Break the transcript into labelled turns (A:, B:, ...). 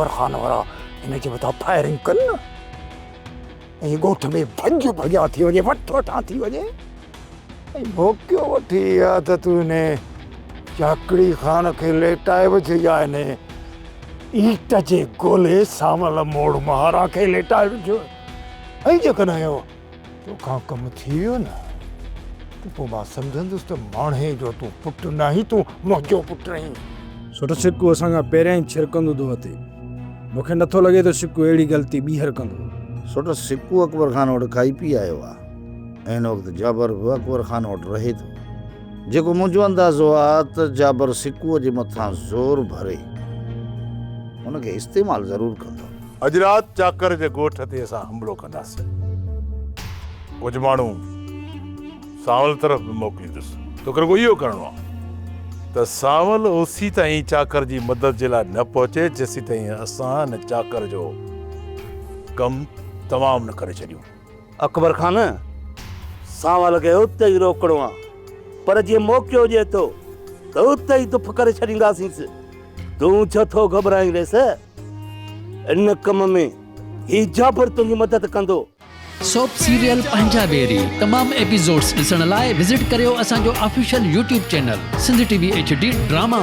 A: اڪبر خان وارا هن جي مٿان فائرنگ ڪن نه ۽ ڳوٺ ۾ ڀڄ ڀڳيا ٿي وڃي، وٺ وٺان ٿي وڃي ۽ موقعو وٺي يا ته تون هن چاڪڙي خان کي ليٽائي وجهه يا هن ايٽ جي گولي سانول موڙ مهارا کي ليٽائي وجهه ۽ جيڪڏهن اهو توکان ڪم ٿي ويو نه ته پوء مان سمجهندس ته ماڻهي جو تون پٽ ناهين، تون منهنجو پٽ آهين.
B: سوٽ سڪو اسان کان پهريان ئي ڇرڪندو ٿو وتي. مون کي نٿو لڳي ته سڪو اهڙي غلطي ٻيهر ڪندو.
C: سوٽ سڪو اڪبر خان وٽ کائي پي آيو آ ۽ هن وقت جابر به اڪبر خان وٽ رهي ٿو. جيڪو منهنجو اندازو آ ته جابر سڪوء جي مٿان زور ڀري هن کي استعمال ضرور ڪندو.
D: اڄ رات چاڪر جي ڳوٺ تي اسان حملو ڪنداسين. ڪجهه ماڻهو سانول طرف به موڪليندس. توکي رڳو اهو ڪرڻو آهي ته سانول اوسيتائين چاڪر جي مدد جي لاء نه پهچي جيسيتائين اسان هن چاڪر جو ڪم تمام نه ڪري ڇڏيون.
E: اڪبر خان، سانول کي اتي ئي روڪڻو آ، پر جي موقعو ڏئي ٿو ته اتي ئي دڦ ڪري ڇڏينداسينس. تون ڇو ٿو گهٻرائين ريس؟ ان ڪم ۾ هي جابر تنهنجي مدد ڪندو.
F: سوپ سيريل پنهنجا ويري تمام ايپيسوڊس ڏسڻ لاء وزٽ ڪريو اسان جو official YouTube channel Sindh T V H D drama.